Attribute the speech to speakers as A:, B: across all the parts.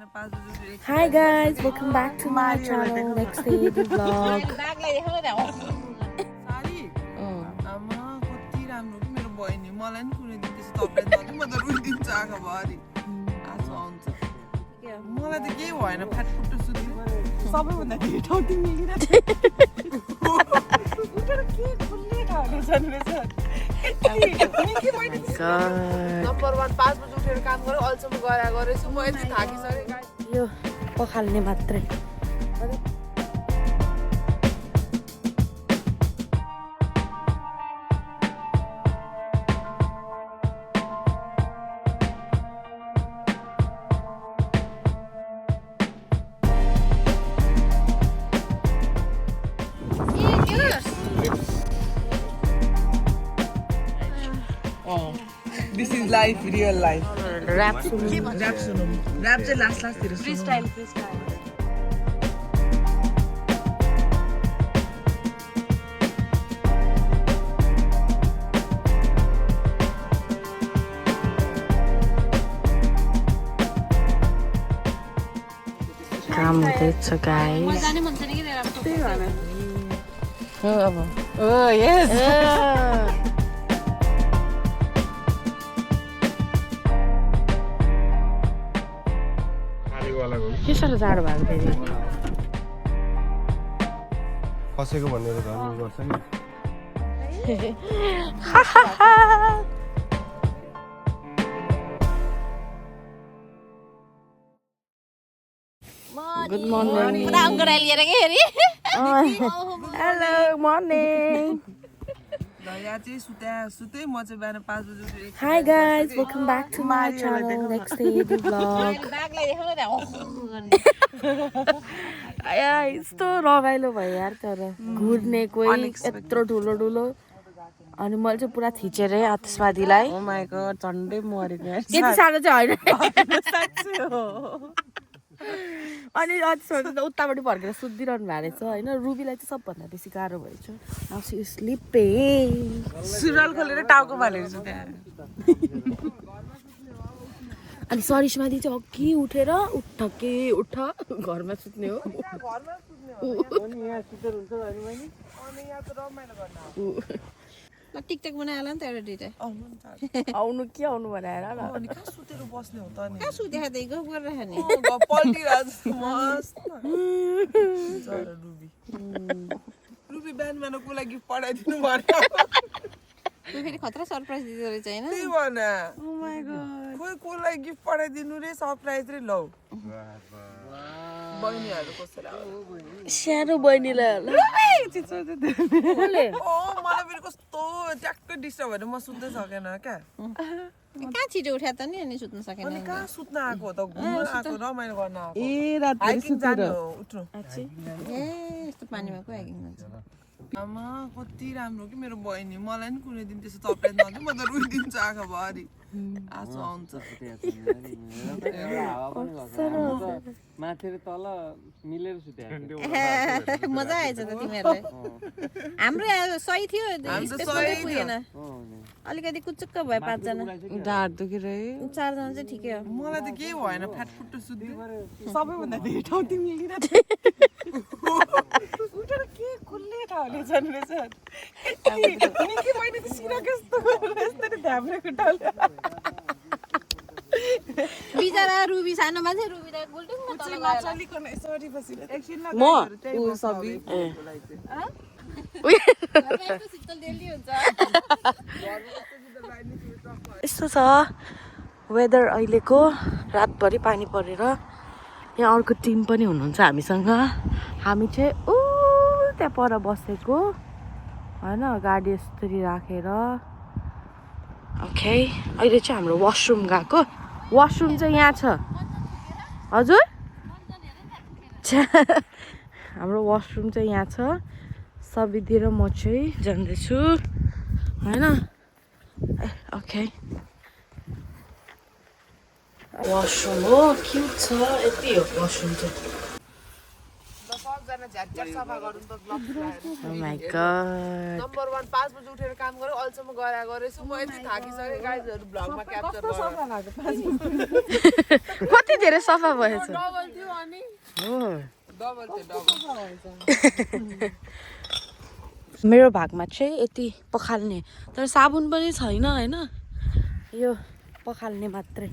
A: Hi guys, welcome back to my channel. Next day the vlog.
B: मलाई त केही भएन फाटफुट सुत्यो सबैभन्दा धेरै ठाउँ तिमीले उठेर के खुल्ले ठाउँले छन् नम्बर 1 5 बजे उठेर काम गर्यो अल्छम गरेछु म यति थाकिसकेँ
A: यो पखाल्ने मात्रै
B: This is life, real life.
A: Rap
B: सुनौँ Rap चाहिँ लास्टतिर
A: freestyle. काम हुँदैछ गाइस
B: अब yes
A: के साह्रो जाडो भएको फेरि
C: खसेको भनेर झन् गर्छ नि
A: गुड मर्निङ हेलो मर्निङ
B: यहाँ चाहिँ सुते म चाहिँ बिहान 5 बजे उठेर
A: Hi guys, welcome back to my channel. Next day the vlog. यस्तो रमाइलो भयो यार तर घुर्ने कोही यत्रो ठुलो ठुलो अनि मैले चाहिँ पुरा थिचेरै आतिशवादीलाई
B: ओ माय गॉड झन्डै मरेको
A: त्यति साह्रो चाहिँ होइन अनि आतिशवादी त उतापट्टि फर्केर सुत्दिरहनु भएको रहेछ होइन रुबीलाई चाहिँ सबभन्दा बेसी गाह्रो भएछ नाउ सी इज स्लिपिङ
B: सुरुवाल खोलेर टाउको फालेर छु त्यहाँ
A: अनि सरिस्मादी चाहिँ अघि उठेर उठ घरमा सुत्ने हो
D: ल टिकटक बनाइहाल नि त एउटा दुइटा
A: आउनु के आउनु भनेर
B: अनि कहाँ सुतेर बस्ने हो त नि
D: कहाँ सुत्या त गफ गरेर नि
B: पल्टिरहेको मस्त रुबी बिहान को लागि पढाइदिनु पर्यो
D: फेरि खतरा सरप्राइज दिँदो रहेछ होइन
B: त्यही भन खोइ को लागि गिफ्ट पठाइदिनु रे सरप्राइज रे लौ बहिनीहरू कसरी
A: सानो बहिनीलाई
B: ओ मलाई फेरि कस्तो ट्याक्कै डिस्टर्ब भएर म सुत्दै सकेन क्या
D: कहाँ छिटो उठ्या त नि अनि सुत्न सकेन
B: अनि कहाँ सुत्न आएको हो त घुम्न आएको रमाइलो गर्न आएको
A: ए रातभरि सुतेर
B: उठ्नु
D: ए यस्तो पानीमा को हाइकिङ हुन्छ
B: आमा कति राम्रो कि मेरो बहिनी मलाई नि कुनै दिन त्यस्तो सरप्राइज नदिनु म त रुइदिन्छु आँखा भरि आँसु आउँछ
E: माथि र तल मिलेर सुत्या
D: मजा आएछ त तिमीहरूलाई हाम्रो सही थियो स्पेसमै पुगेन अलिकति कुचुक्क भयो 5 जना
B: ढाड दुखेर
D: 4 जना चाहिँ ठिकै हो
B: मलाई त केही भएन फाटफुट सुत्यो सबैभन्दा धेरै ठाउँ तिमीले उठेर के खुल्ले ठाउँले छन् रहेछ निकै मैले त सिरा कस्तो यस्तरी धाम्रेको ठाउँले
D: बिचरा रुबी सानो मान्छे रुबीलाई गुल्टुङ तल
B: चलिकन सरी बसिले एकछिन
A: म उ सबै
D: शीतल डेली हुन्छ
A: यस्तो छ वेदर अहिलेको रातभरि पानी परेर यहाँ अर्को टिम पनि हुनुहुन्छ हामीसँग हामी चाहिँ ऊ त्यहाँ पर बसेको होइन गाडी यसरी राखेर ओके अहिले चाहिँ हाम्रो वासरुम गएको वासरुम चाहिँ यहाँ छ हजुर हाम्रो वासरुम चाहिँ यहाँ छ सबिदी र म चाहिँ जाँदैछु होइन ओके वासरुम हो क्युट छ यति हो वासरुम चाहिँ
B: एकजना झ्याट सफा गर्नु त ग्लोभ्स लगाएर
A: Oh my god.
B: नम्बर 1 5 बजे उठेर काम गर्यो अहिलेसम्म गरेछु म यति थाकिसकेँ गाइजहरु ब्लगमा क्याप्चर गरेर
A: कति धेरै सफा भएछ
B: डबल थियो अनि
A: हो
B: डबल थियो डबल
A: मेरो भागमा चाहिँ यति पखाल्ने तर साबुन पनि छैन हैन यो पखाल्ने मात्रै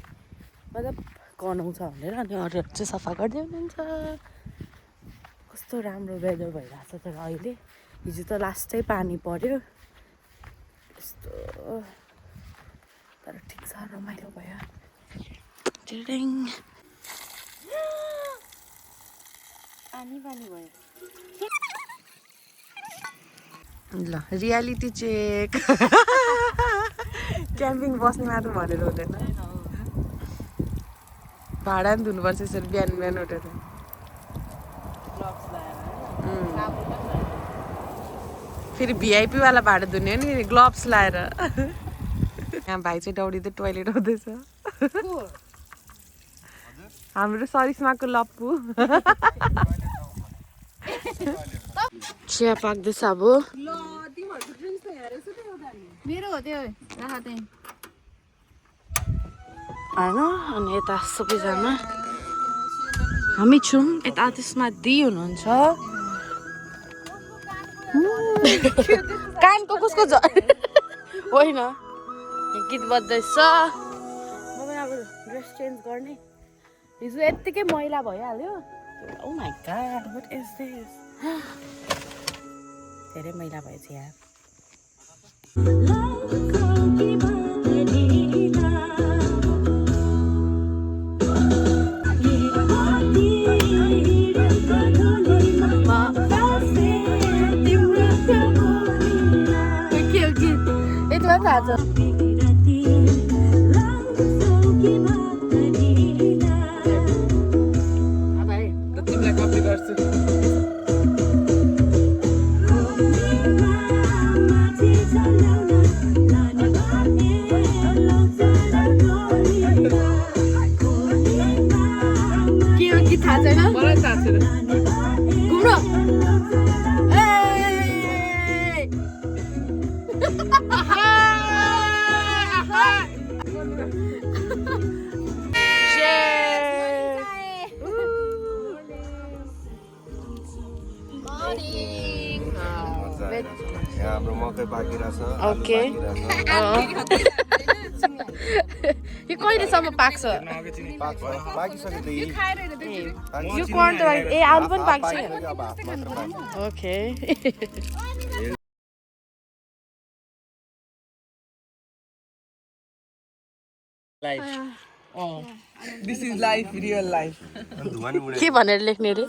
A: मतलब गनाउँछ भनेर अनि अरूहरू चाहिँ सफा गर्दै हुनुहुन्छ कस्तो राम्रो वेदर भइरहेछ तर अहिले हिजो त लास्टै पानी पर्यो यस्तो तर ठिक छ रमाइलो भयो टिरिङ पानी भयो ल रियालिटी चेक क्याम्पिङ बस्ने मात्र भनेर हुँदैन भाडा पनि धुनुपर्छ यसरी बिहान बिहान उठेर फेरि भिआइपी वाला भाडा धुने हो नि ग्लोभ्स लाएर यहाँ भाइ चाहिँ दौडिँदै टोइलेट आउँदैछ हाम्रो सरिस्माको लप्पु चिया पाक्दैछ अब
D: मेरो हो त्यो राख त्यही
A: होइन अनि यता सबैजना हामी छौँ यता त्यसमा दि हुनुहुन्छ कानको कसको होइन गीत बज्दैछ म पनि अब ड्रेस चेन्ज गर्ने हिजो यत्तिकै मैला भइहाल्यो oh my God what is this धेरै मैला भएछ यहाँ यतिमा थाहा छ
B: तिमीलाई कपी गर्छु
A: के हो कि थाहा छैन
B: मलाई थाहा छैन
A: घुम्नु
C: यहाँ हाम्रो मकै पाकिरहेछ
A: ओके यो कहिलेसम्म पाक्छ
C: पाकिसक्यो त
A: यो कर्न त ए आलु पनि पाक्छ
C: अब हाफ मात्र पाक्यो
A: okay
B: this is life real life
C: धुवा नि उडे
A: के भनेर लेख्ने रे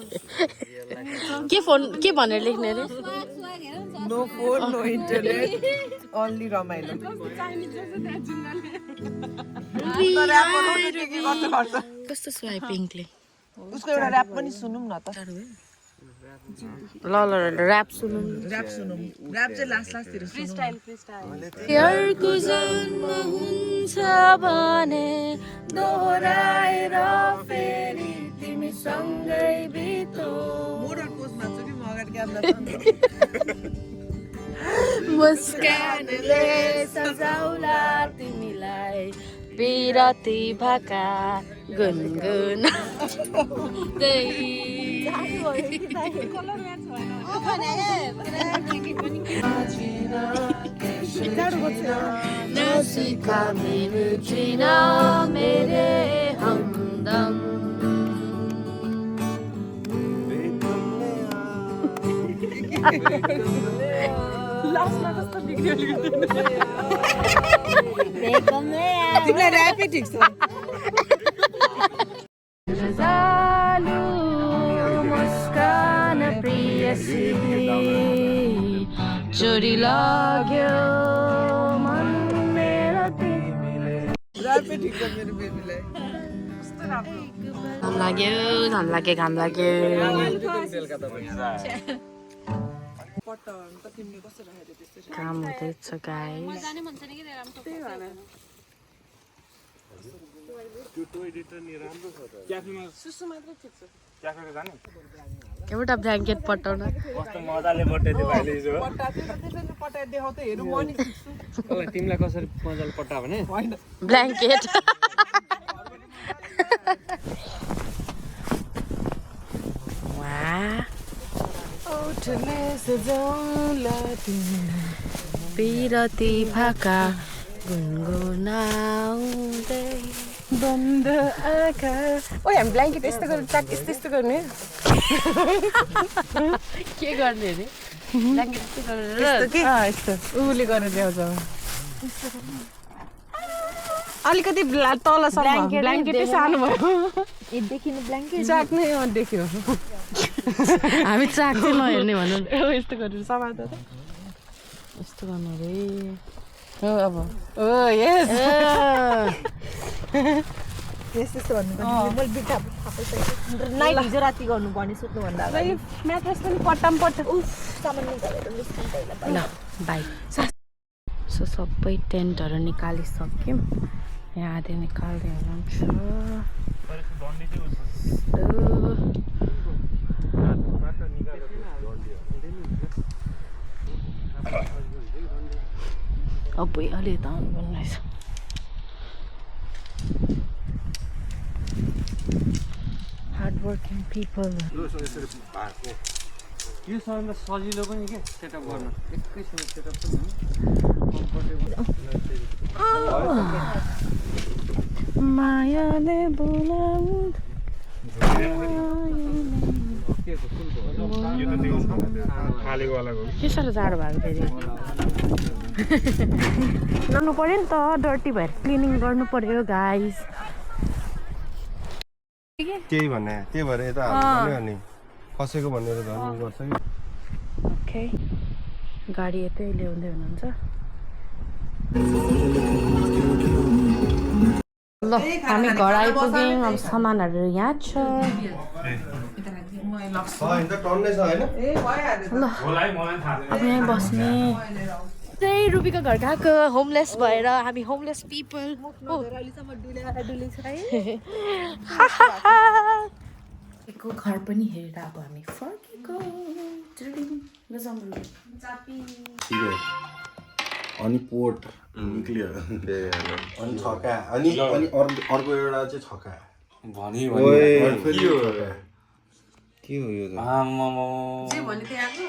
A: के भनेर लेख्ने रे
B: no phone no internet only रमाइलो
A: कस्तो सुहाए पिङ्कले
B: उसको एउटा ऱ्याप पनि सुनौँ न त
A: ल ल ऱ्याप सुनौँ
B: ऱ्याप सुनौँ ऱ्याप चाहिँ लास्टतिर फ्रीस्टाइल
A: अर्को जन्म हुन्छ भने दोहोऱ्याएर फेरि तिमी सँगै बितो
B: मोडल पोजमा छु कि म अगाडि क्यामेरा
A: मुस्कानले सजाउला तिमीलाई बिरती भाका गुनगुनाउँदै नसिका मिल्छिन मेरे हमदम लास्टमा कस्तो बिग्रियो
B: तिमीलाई ऱ्यापै ठिक छ
A: जालु मुस्कान प्रियसी चोरी लाग्यो मन मेरो
B: ऱ्यापै ठिक छ मेरो बेबीलाई
A: घाम लाग्यो घाम लाग्यो
B: पट्टाहरू त तिमीले कस्तो राखेको त्यस्तै
A: काम हुँदैछ गाइस
B: सुसु मात्रै ठिक छ
A: एउटा ब्ल्याङ्केट पठाउन
E: कस्तो मजाले पठाइदियो भाइले हिजो
B: पट्टा चाहिँ त्यसैले पटाइ देखाउ त हेरौँ म नि सिक्छु
E: ओइ तिमीलाई कसरी मजाले पट्टा भने
B: होइन
A: ब्ल्याङ्केट पिरती भाका गुनगुनाउँदै
B: बन्द आँखा ओइ हामी ब्ल्याङ्केट यस्तो गरेर चाक यस्तो यस्तो गर्ने
A: के गर्ने अरे ब्ल्याङ्केट यस्तो गरेर
B: यस्तो उसले गरेर ल्याउँछ अलिकति तलसम्म ब्ल्याङ्केटै सानो भयो
D: देखिनु ब्ल्याङ्केट
B: चाक नै देख्यो
A: हामी चाक चाहिँ नहेर्ने भनौँ
B: यस्तो गरेर समात्दा त
A: यस्तो गर्नु अरे
B: हो अब ओ यस
D: यस्तो भन्नु मैले बिटा नाइट हिजो राति गर्नु भने सुत्नुभन्दा अगाडि
B: म्याट्रेस पनि पट्टाम पट्टा
D: उफ सामान निकालेर निस्किनु पहिला
A: ल बाई सो सबै टेन्टहरू निकालिसक्यौँ यहाँ आधी निकाल्दै हुनुहुन्छ अब अलि त आउनु रहेछ हार्ड वर्किङ पिपल
E: यो सबैभन्दा सजिलो पनि के सेटअप गर्न एकैछिन सेटअप पनि
A: मायाले बोलाउँ के साह्रो जाडो भएको फेरि लानु पऱ्यो नि त डर्टी भएर क्लिनिङ गर्नु पर्यो गाइस
C: त्यही भने त्यही भएर यता हाल्नु नि फसेको भनेर धर्नु गर्छ कि
A: ओके गाडी यतै ल्याउँदै हुनुहुन्छ ल हामी घर आइपुग्यौँ अब सामानहरू यहाँ छ
C: टन्नै छ होइन
A: ल अब यहाँ बस्ने त्यही रुबीको घर गएको होमलेस भएर हामी होमलेस पिपल को घर पनि हेरेर अब हामी फर्केको
F: अनि पोर्ट निक्लियो
C: अनि छक्का अनि अर्को एउटा चाहिँ छक्का
E: भनी
C: के हो यो
B: जे भने त्यही आएको